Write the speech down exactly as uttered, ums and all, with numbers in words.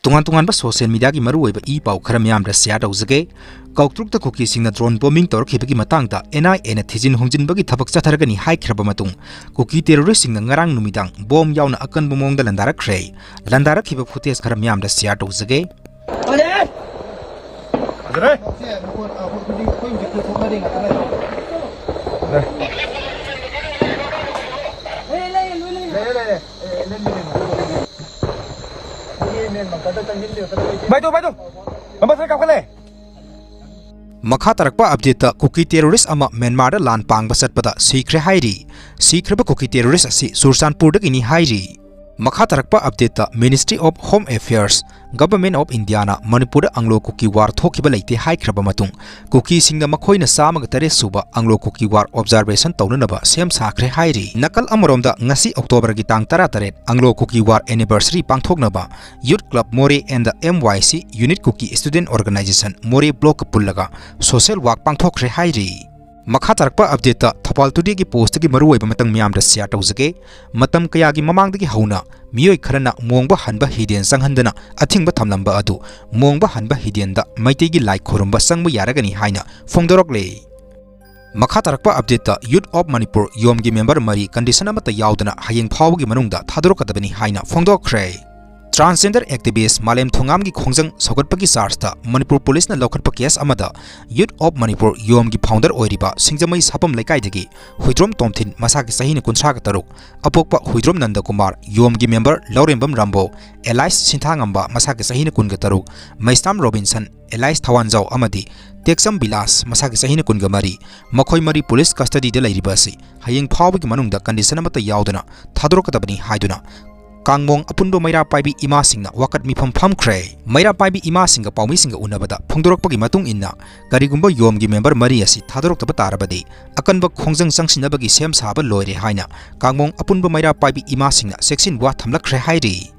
ꯇꯣꯉꯥꯟ ꯇꯣꯉꯥꯟꯕ social mediaꯒꯤ ꯃꯔꯨꯑꯣꯏꯕ ꯏ ꯄꯥꯎ ꯈꯔ ꯃꯤꯌꯥꯝꯗ share ꯇꯧꯖꯒꯦ꯫ ꯀꯧꯇ꯭ꯔꯨꯛꯇ ꯀꯨꯀꯤꯁꯤꯡꯅ drone bombing ꯇꯧꯔꯛꯈꯤꯕꯒꯤ ꯃꯇꯥꯡꯗ N I Aꯅ ꯊꯤꯖꯤꯟ ꯍꯨꯝꯖꯤꯟꯕꯒꯤ ꯊꯕꯛ ꯆꯠꯊꯔꯒꯅꯤ ꯍꯥꯏꯈ꯭ꯔꯕ ꯃꯇꯨꯡ, ꯀꯨꯀꯤ terroristꯁꯤꯡꯅ ꯉꯔꯥꯡ ꯅꯨꯃꯤꯗꯥꯡ bomb ꯌꯥꯎꯅ ꯑꯀꯟꯕ ꯃꯑꯣꯡꯗ ꯂꯥꯟꯗꯥꯔꯛꯈ꯭ꯔꯦ꯫ ꯂꯥꯟꯗꯥꯔꯛꯈꯤꯕ footage ꯈꯔ ꯃꯤꯌꯥꯝꯗ share ꯇꯧꯖꯒꯦ꯫ ꯃꯈꯥ ꯇꯥꯔꯛꯄ updateꯇ ꯀꯨꯀꯤ terrorist ꯑꯃ ꯃ꯭ꯌꯥꯟꯃꯥꯔꯗ ꯂꯥꯟ ꯄꯥꯡꯕ ꯆꯠꯄꯗ ꯁꯤꯈ꯭ꯔꯦ ꯍꯥꯏꯔꯤ꯫ ꯁꯤꯈ꯭ꯔꯕ ꯀꯨꯀꯤ terrorist ꯑꯁꯤ ꯆꯨꯔꯆꯥꯟꯄꯨꯔꯗꯒꯤꯅꯤ ꯍꯥꯏꯔꯤ꯫ ꯃꯈꯥ ꯇꯥꯔꯛꯄ updateꯇ Ministry of Home Affairs, Government of Indiaꯅ ꯃꯅꯤꯄꯨꯔꯗ Anglo Kuki War ꯊꯣꯛꯈꯤꯕ ꯂꯩꯇꯦ ꯍꯥꯏꯈ꯭ꯔꯕ ꯃꯇꯨꯡ, ꯀꯨꯀꯤꯁꯤꯡꯅ ꯃꯈꯣꯏꯅ ꯆꯥꯝꯃꯒ ꯇꯔꯦꯠ ꯁꯨꯕ Anglo Kuki War observation ꯇꯧꯅꯅꯕ ꯁꯦꯝ ꯁꯥꯈ꯭ꯔꯦ ꯍꯥꯏꯔꯤ꯫ ꯅꯥꯀꯜ ꯑꯃꯔꯣꯝꯗ, ꯉꯁꯤ Octoberꯒꯤ ꯇꯥꯡ ꯇꯔꯥꯇꯔꯦꯠ Anglo Kuki War anniversary ꯄꯥꯡꯊꯣꯛꯅꯕ Youth Club Moreh and M Y C Unit Kuki Student Organisation Moreh Blockꯀ ꯄꯨꯜꯂꯒ social walk ꯄꯥꯡꯊꯣꯛꯈ꯭ꯔꯦ ꯍꯥꯏꯔꯤ꯫ ꯃꯈꯥ ꯇꯥꯔꯛꯄ updateꯇ Thawbal Todayꯒꯤ postꯇꯒꯤ ꯃꯔꯨꯑꯣꯏꯕ ꯃꯇꯥꯡ ꯃꯤꯌꯥꯝꯗ share ꯇꯧꯖꯒꯦ꯫ ꯃꯇꯝ ꯀꯌꯥꯒꯤ ꯃꯃꯥꯡꯗꯒꯤ ꯍꯧꯅ ꯃꯤꯑꯣꯏ ꯈꯔꯅ ꯃꯣꯡꯕ ꯍꯟꯕ ꯍꯤꯗꯦꯟ ꯆꯪꯍꯟꯗꯅ ꯑꯊꯤꯡꯕ ꯊꯝꯂꯝꯕ ꯑꯗꯨ ꯃꯣꯡꯕ ꯍꯟꯕ ꯍꯤꯗꯦꯟꯗ ꯃꯩꯇꯩꯒꯤ ꯂꯥꯏ ꯈꯨꯔꯨꯝꯕ ꯆꯪꯕ ꯌꯥꯔꯒꯅꯤ ꯍꯥꯏꯅ ꯐꯣꯡꯗꯣꯔꯛꯂꯦ꯫ ꯃꯈꯥ ꯇꯥꯔꯛꯄ updateꯇ Youth of Manipur ꯌꯣꯝꯒꯤ member ꯃꯔꯤ condition ꯑꯃꯠꯇ ꯌꯥꯎꯗꯅ ꯍꯌꯦꯡ ꯐꯥꯎꯕꯒꯤ ꯃꯅꯨꯡꯗ ꯊꯥꯗꯣꯔꯛꯀꯗꯕꯅꯤ ꯍꯥꯏꯅ ꯐꯣꯡꯗꯣꯛꯈ꯭ꯔꯦ꯫ Transgender activist ꯃꯥꯂꯦꯝ ꯊꯣꯉꯥꯝꯒꯤ ꯈꯣꯡꯖꯪ ꯁꯧꯒꯠꯄꯒꯤ chargeꯇ ꯃꯅꯤꯄꯨꯔ policeꯅ ꯂꯧꯈꯠꯄ case ꯑꯃꯗ Youth of Manipur ꯌꯣꯝꯒꯤ founder ꯑꯣꯏꯔꯤꯕ ꯁꯤꯡꯖꯃꯩ ꯁꯥꯄꯝ ꯂꯩꯀꯥꯏꯗꯒꯤ ꯍꯨꯏꯗ꯭ꯔꯣꯝ ꯇꯣꯝꯊꯤꯟ ꯃꯁꯥꯒꯤ ꯆꯍꯤꯅ ꯀꯨꯟꯊ꯭ꯔꯥꯒ ꯇꯔꯨꯛ, ꯑꯄꯣꯛꯄ ꯍꯨꯏꯗ꯭ꯔꯣꯝ ꯅꯟꯗꯀꯨꯃꯥꯔ, ꯌꯣꯝꯒꯤ member ꯂꯧꯔꯦꯝꯕꯝ ꯔꯥꯝꯕꯣ, alias ꯁꯤꯟꯊꯥꯉꯝꯕ ꯃꯁꯥꯒꯤ ꯆꯍꯤꯅ ꯀꯨꯟꯒ ꯇꯔꯨꯛ, ꯃꯩꯁꯅꯥꯝ ꯔꯣꯕꯤꯟꯁꯟ, alias ꯊꯋꯥꯟꯖꯥꯎ ꯑꯃꯗꯤ ꯇꯦꯛꯆꯝ ꯕꯤꯂꯥꯁ ꯃꯁꯥꯒꯤ ꯆꯍꯤꯅ ꯀꯨꯟꯒ ꯃꯔꯤ, ꯃꯈꯣꯏ ꯃꯔꯤ police custodyꯗ ꯂꯩꯔꯤꯕ ꯑꯁꯤ ꯍꯌꯦꯡ ꯐꯥꯎꯕꯒꯤ ꯃꯅꯨꯡꯗ condition ꯑꯃꯠꯇ ꯌꯥꯎꯗꯅ ꯊꯥꯗꯣꯔꯛꯀꯗꯕꯅꯤ ꯍꯥꯏꯗꯨꯅ ꯀꯥꯡꯃꯣꯡ ꯑꯄꯨꯟꯕ ꯃꯩꯔꯥ ꯄꯥꯏꯕꯤ ꯏꯃꯥꯁꯤꯡꯅ ꯋꯥꯀꯠ ꯃꯤꯐꯝ ꯐꯝꯈ꯭ꯔꯦ꯫ ꯃꯩꯔꯥ ꯄꯥꯏꯕꯤ ꯏꯃꯥꯁꯤꯡꯒ ꯄꯥꯎꯃꯤꯁꯤꯡꯒ ꯎꯅꯕꯗ ꯐꯣꯡꯗꯣꯔꯛꯄꯒꯤ ꯃꯇꯨꯡ ꯏꯟꯅ, ꯀꯔꯤꯒꯨꯝꯕ ꯌꯣꯝꯒꯤ member ꯃꯔꯤ ꯑꯁꯤ ꯊꯥꯗꯣꯔꯛꯇꯕ ꯇꯥꯔꯕꯗꯤ ꯑꯀꯟꯕ ꯈꯣꯡꯖꯪ ꯆꯪꯁꯤꯟꯅꯕꯒꯤ ꯁꯦꯝ ꯁꯥꯕ ꯂꯣꯏꯔꯦ ꯍꯥꯏꯅ ꯀꯥꯡꯃꯣꯡ ꯑꯄꯨꯟꯕ ꯃꯩꯔꯥ ꯄꯥꯏꯕꯤ ꯏꯃꯥꯁꯤꯡꯅ ꯆꯦꯛꯁꯤꯟ ꯋꯥ ꯊꯝꯂꯛꯈ꯭ꯔꯦ ꯍꯥꯏꯔꯤ꯫